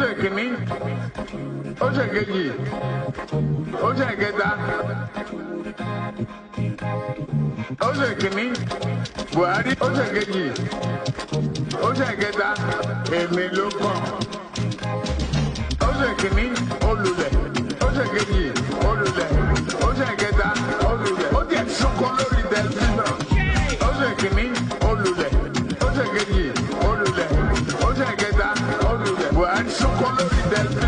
Ó ṣe kìíní, ó ṣe kejì, ó ṣe kẹta. Ó ṣe kìíní, Buhari, ó ṣe kejì, ó ṣe kẹta, èmi ló kàn. Ó ṣe kìíní, ó lulẹ̀, ó ṣe kejì, ó lulẹ̀, ó ṣe kẹta, ó lulẹ̀, ó jẹ́ sunkún lórí tẹlifíṣàn. Ó ṣe kìíní, ó lulẹ̀, ó ṣe kejì, ó lulẹ̀, ó ṣe kẹta, ó lulẹ̀, Buhari sunkún lórí tẹlifíṣàn.